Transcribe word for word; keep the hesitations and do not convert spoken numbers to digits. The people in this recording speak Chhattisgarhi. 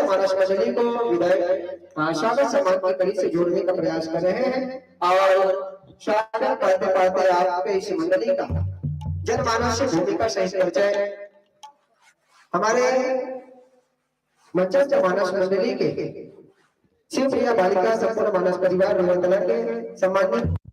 मानस मंडली को विदाई, हाँ, स्वागत सम्मान की कड़ी से जोड़ने का प्रयास कर रहे हैं और स्वागत पाते पाते आपके इस मंडली का जनमानस से भूमिका सहित परिचय हमारे मंचस्थ मानस मंडली के शिव प्रिया बालिका संपूर्ण मानस परिवार रोहतला के सम्मानित